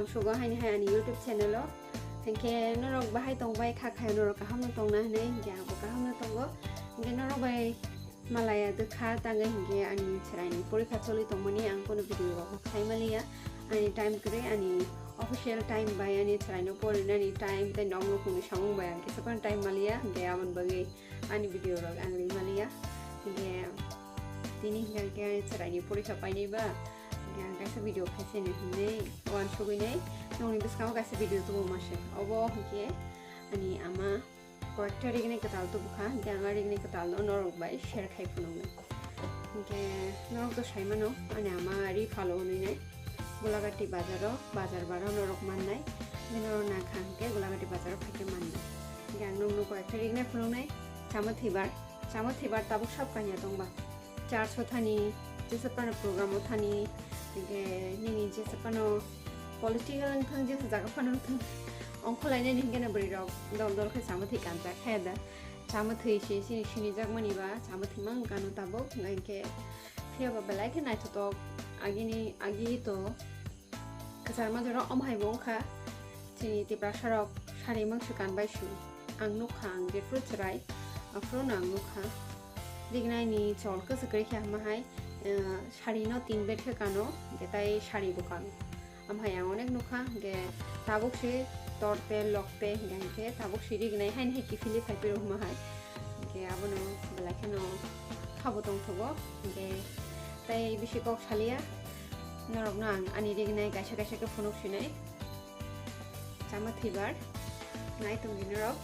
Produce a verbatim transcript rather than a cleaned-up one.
Sugo haini hai ani YouTube channel o. Hinkhe norok bahai tongbai kha khai norok kaham no tongna hinwi, hinkhe angbo kaham no tongo. Hinkhe norok bai malaya dwkha tangwi hinkhe ani chwraini porikha choli tongmani ang kono video rok khai maliya. Ani time kwrwi ani official time bai ani chwraino porinani time tei nok nukungni samung bai ang kisa phano time maliya. Hinkhe aboni bagwi ani video rok ang ri maliya. Hinkhe tini hinkhe chwraini porikha painai ba, hinkhe ang kaisa video khaisani hinwi uansugwi nai nokni bwskango kaisa video tubu mase. Obo hinkhe ani ama koyekta rignai kwtal tubukha, hinkhe ang a rignai kwtalno norok bai share khai phunuknai. Hinkhe norok to saimano ani ama ri phalo hwnwi nai. Gulagati bazaro, bazar baro norok mannai. Hinkhe norok nangkha hinkhe Gulagati bazaro phaikhe mannai. Hinkhe ang nokno koyekta rignai phunuknai. Chama thibar, chama thibar tabuk sab kanya tongba. Church o thani, jesa phano program o thani, hinkhe nini jesa phano political wngthang, jesa jaga phano wngthang, ongkhorlainani hinkhe no bwrwi rok dol dol khe chama thwi kanjak khe da. Chama thwi se chini sinijakmani ba chama thwi mang kano tabuk, hinkhe phiya ba belai khe naithotok agini agi to kwchar majora om hai bo wngkha. Chini Tiprasa rok sari mangso kan bai su. Ang nukha ang jephru chwrai, aphuru no ang nukha. Rignai ni chol kwchwk kwrwi khe hama hai, eh, sari no tin bet khe kano, hinkhe tai sari bo kano. Am hai ang onek nukha, hinkhe tabuk se torte lokte hinkhe, hinkhe tabuk se rignai haini hai kiphilwi phai phiro hama hai. Hinkhe abono belai kheno khabo tongthogo, hinkhe tai bisi kok saliya. Norokno ang ani rignai kaisa kaisa khe phunuk sinai. Chama thibar nai tongdi norok.